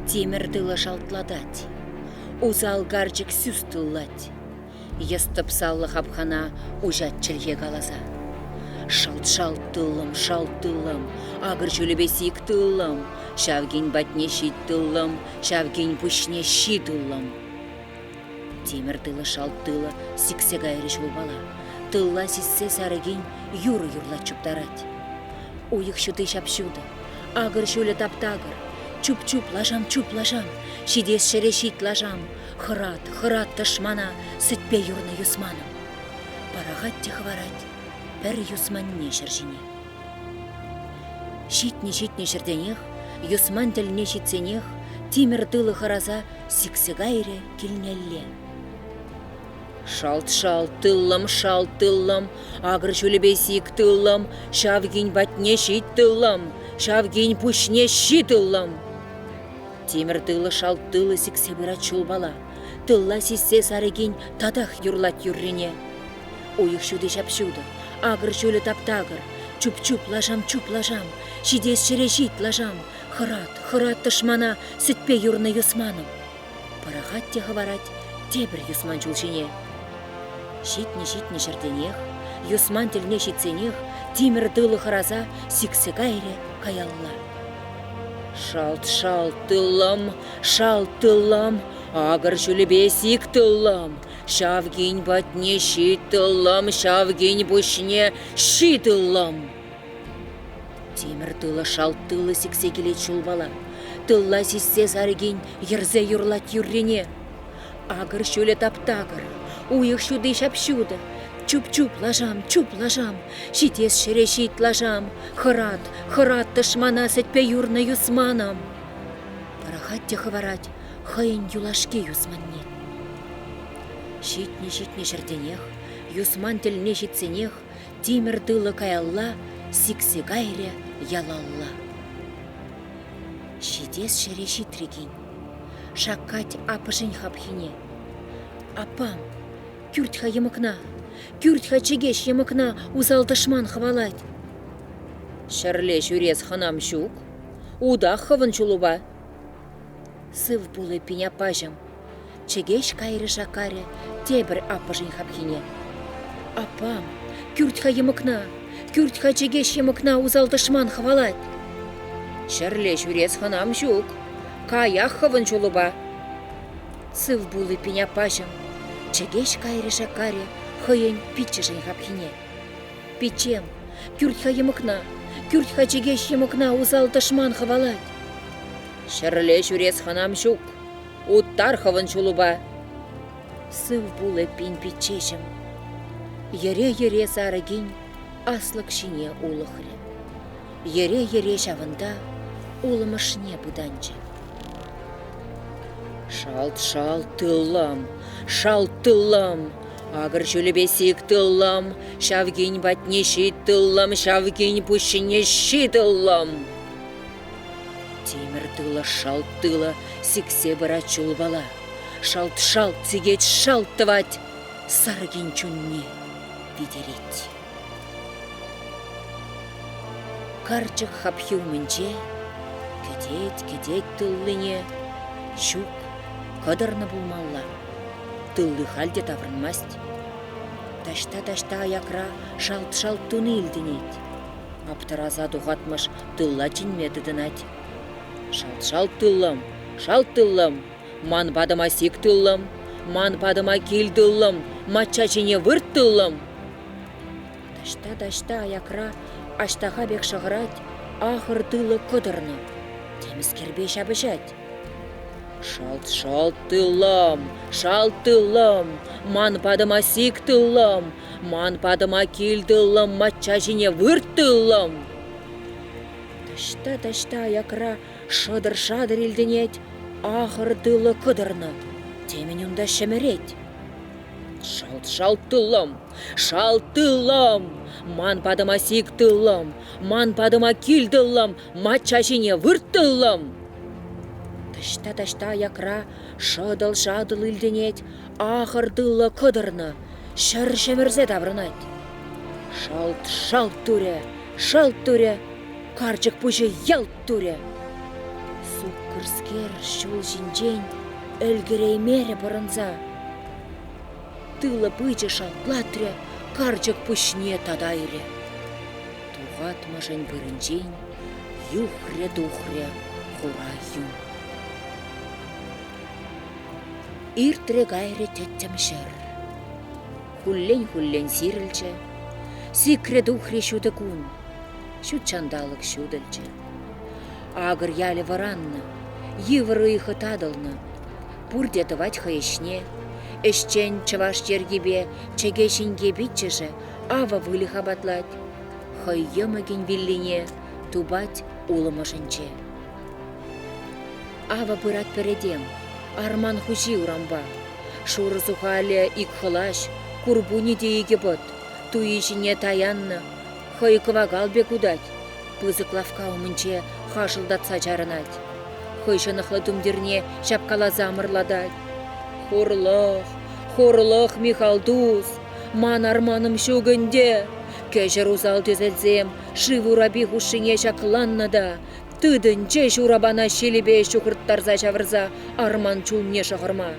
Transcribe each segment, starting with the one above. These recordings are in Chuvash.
Тимӗр тылӑ шалтлатать, усал карчӑк сӳс тыллать. Йӗс тӑпсаллӑ хапхана уҫать чӗлхе каласа. Шалт-шалт тыллӑм, шалт тыллӑм, акӑр ҫулӗпе сик тыллӑм, ҫав кин патне ҫит тыллӑм, ҫав кин пуҫне ҫи тыллӑм. Тимӗр тылӑ шалт тылӑ сиксе кайрӗ ҫулпала. Тылла сиссе сарӑкин юрӑ юрлать чуптарать. Уйӑх ҫути ҫап-ҫутӑ, акӑр ҫулӗ тап-такӑр. Чуп-чуп лашам, чуп лашам, ҫитес ҫӗре ҫит лашам, хӑрат, хӑрат тӑшмана сӗтпе юрнӑ юсманӑм. Пӑрахать те хӑварать пӗр юсманне ҫӗр ҫине. Ҫитнӗ-ҫитнӗ ҫӗртенех, юсман тӗлне ҫитсенех тимӗр тылӑ хӑраса сиксе кайрӗ килнелле. Шалт-шалт тыллӑм, шалт тыллӑм, акӑр ҫулӗпе сик тыллӑм, ҫав кин патне ҫит тыллӑм, ҫав кин пуҫне ҫи тыллӑм. Тимӗр тылӑ шалт тылӑ сиксе пырать ҫулпала. Тылла сиссе сарӑкин татах юрлать юррине. Уйӑх ҫути ҫап-ҫутӑ, акӑр ҫулӗ тап-такӑр. Чуп-чуп лашам, чуп лашам, ҫитес ҫӗре ҫит лашам, хӑрат, хӑрат тӑшмана сӗтпе юрнӑ юсманӑм. Пӑрахать те хӑварать тепӗр юсман ҫул ҫине. Ҫитнӗ-ҫитнӗ ҫӗртенех, юсман тӗлне ҫитсенех тимӗр тылӑ хӑраса сиксе кайрӗ каялла. Шалт-шалт тыллӑм, шалт тыллӑм, акӑр ҫулӗпе сик тыллӑм, ҫав кин патне ҫит тыллӑм, ҫав кин пуҫне ҫи тыллӑм. Тимӗр тылӑ шалт тылӑ сиксе килет ҫулпала. Тылла сиссе сарӑкин йӗрсе юрлать юррине. Акӑр ҫулӗ тап-такӑр, уйӑх ҫути ҫап-ҫутӑ. Чуп-чуп лашам, чуп лашам, ҫитес ҫӗре ҫит лашам, хӑрат, хӑрат тӑшмана сӗтпе юрнӑ юсманӑм. Пӑрахать те хӑварать хӑйӗн юлашки юсманне. Ҫитнӗ-ҫитнӗ ҫӗртенех, юсман тӗлне ҫитсенех тимӗр тылӑ каялла сиксе кайрӗ ялалла. Ҫитес ҫӗре ҫитрӗ кин. Шаккать аппӑшӗн хапхине. Аппам, кӳрт-ха йӑмӑкна, кӳрт-ха чӗкеҫ йӑмӑкна, усал тӑшман хӑвалать. Ҫӗрле ҫӳрес хӑнам ҫук, утах хӑвӑн ҫулупа. Сыв пул эппин, аппаҫӑм. Чӗкеҫ кайрӗ шаккарӗ тепӗр аппӑшӗн хапхине. Аппам, кӳрт-ха йӑмӑкна, кӳрт-ха чӗкеҫ йӑмӑкна усал тӑшман хӑвалать. Ҫӗрле ҫӳрес хӑнам ҫук, каях хӑвӑн ҫулупа. Сыв пул эппин, аппаҫӑм. Чӗкеҫ кайрӗ шаккарӗ хӑйӗн пиччӗшӗн хапхине. Пиччем, кӳрт-ха йӑмӑкна, кӳрт-ха чӗкеҫ йӑмӑкна усал тӑшман хӑвалать. Ҫӗрле ҫӳрес хӑнам ҫук, уттар хӑвӑн ҫулупа. Сыв пул эппин, пиччеҫӗм. Йӗре-йӗре сарӑ кин аслӑк ҫине улӑхрӗ. Йӗре-йӗре ҫавӑнта улӑм ӑшне пытанчӗ. Шалт-шалт тыллам, шалт тыллам, акӑр ҫулӗпе сик тыллам, ҫав кин патне ҫит тыллам, ҫав кин пуҫне ҫи тыллам. Тимӗр тылӑ шалт тылӑ сиксе пырать ҫулпала. Шалт-шалт сикет, шалт тӑвать, саркин чунне витерет. Карчӑк хапхи умӗнче кӗтет, кӗтет тыллине. Ҫук, кӑтӑрнӑ пулмалла. Тылли халь те таврӑнмасть. Таҫта-таҫта аякра шалт-шалт туни илтӗнет. Аптӑраса тухатмӑш тылла чӗнме тытӑнать. Шалт-шалт тыллӑм, шалт тыллӑм, ман патӑма сик тыллӑм, ман патӑма кил тыллӑм, мачча ҫине вырт тыллӑм. Таҫта-таҫта аякра аҫтаха пек шӑхӑрать, ахӑр тылӑ кӑтӑрнӑ, темӗскерпе ҫапӑҫать. Шалт-шалт тыллӑм, шалт тыллӑм, ман патӑма сик тыллӑм, ман патӑма кил тыллӑм, мачча ҫине вырт тыллӑм. Таҫта-таҫта аякра шӑтӑр-шатӑр илтӗнет, ахӑр тылӑ кӑтӑрнӑ, темӗн унта ҫӗмӗрет. Шалт-шалт тыллӑм, шалт тыллӑм, ман патӑма сик тыллӑм, ман патӑма кил тыллӑм, мачча ҫине вырт тыллӑм. Таҫта-таҫта аякра шӑтӑл-шатӑл илтӗнет, ахӑр тыллӑ кӑтӑрнӑ, ҫӗр ҫӗмӗрсе таврӑнать. Шалт-шалт турӗ, шалт турӗ, карчӑк пуҫӗ ялт турӗ. Суккӑрскер ҫул ҫинчен ӗлкӗреймерӗ пӑрӑнса. Тылӑ пычӗ шалтлатрӗ, карчӑк пуҫне татайрӗ. Тухатмӑшӗн вырӑнчен юхрӗ-тухрӗ хура юн. Иртрӗ-кайрӗ тӗттӗм ҫӗр. Хуллен-хуллен сирӗлчӗ, сикрӗ-тухрӗ ҫутӑ кун. Ҫут ҫанталӑк ҫутӑлчӗ. Акӑр ялӗ вӑраннӑ, йывӑр ыйхӑ татӑлнӑ. Пурте тӑвать хӑй ӗҫне. Ӗҫчен чӑваш йӗркипе Чӗкеҫ инке пиччӗшӗ авӑ выльӑх апатлать. Хӑй йӑмӑкӗн виллине тупать улӑм ӑшӗнче. Авӑ пырать пӗр этем, арман хуҫи урампа. Шурӑ сухалӗ ик хӑлаҫ, курпунӗ те икӗ пӑт, туйи ҫине таяннӑ, хӑй кӑвакал пек утать. Пысӑк лавкка умӗнче хашӑлтатса чарӑнать. Хӑй ҫӑнӑхлӑ тумтирне ҫапкаласа мӑрлатать. Хурлӑх, хурлӑх, Михал тус, ман арманӑм ҫук ӗнтӗ. Кӗҫӗр усал тӗселсем шыв урапи хушшине ҫакланнӑ та тытӑнчӗҫ урапана ҫилӗпе ҫухӑрттарса ҫавӑрса арман чулне шӑхӑрма.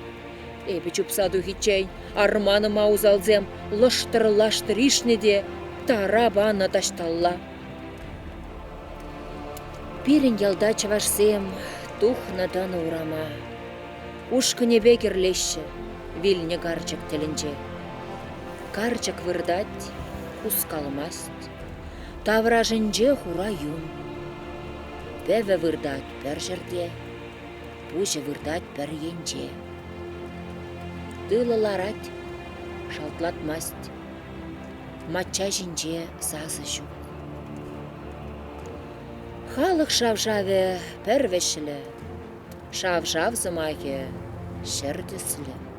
Эпӗ чупса тухиччен арманӑма усалсем лӑштӑр-лаштӑр ишнӗ те тара панӑ таҫталла. Пирӗн ялта чӑвашсем тухнӑ тӑнӑ урама. Ушкӑнӗпе кӗрлеҫҫӗ вилнӗ карчӑк тӗлӗнче. Карчӑк выртать, хускалмасть. Таврашӗнче хура юн. Пӗвӗ выртать пӗр ҫӗрте, пуҫӗ выртать пӗр енче. Тылӑ ларать, шалтлатмасть. Мачча ҫинче сасӑ ҫук. Халӑх шав-шавӗ пӗр вӗҫлӗ, шав-шав сӑмахӗ ҫӗр тӗслӗ.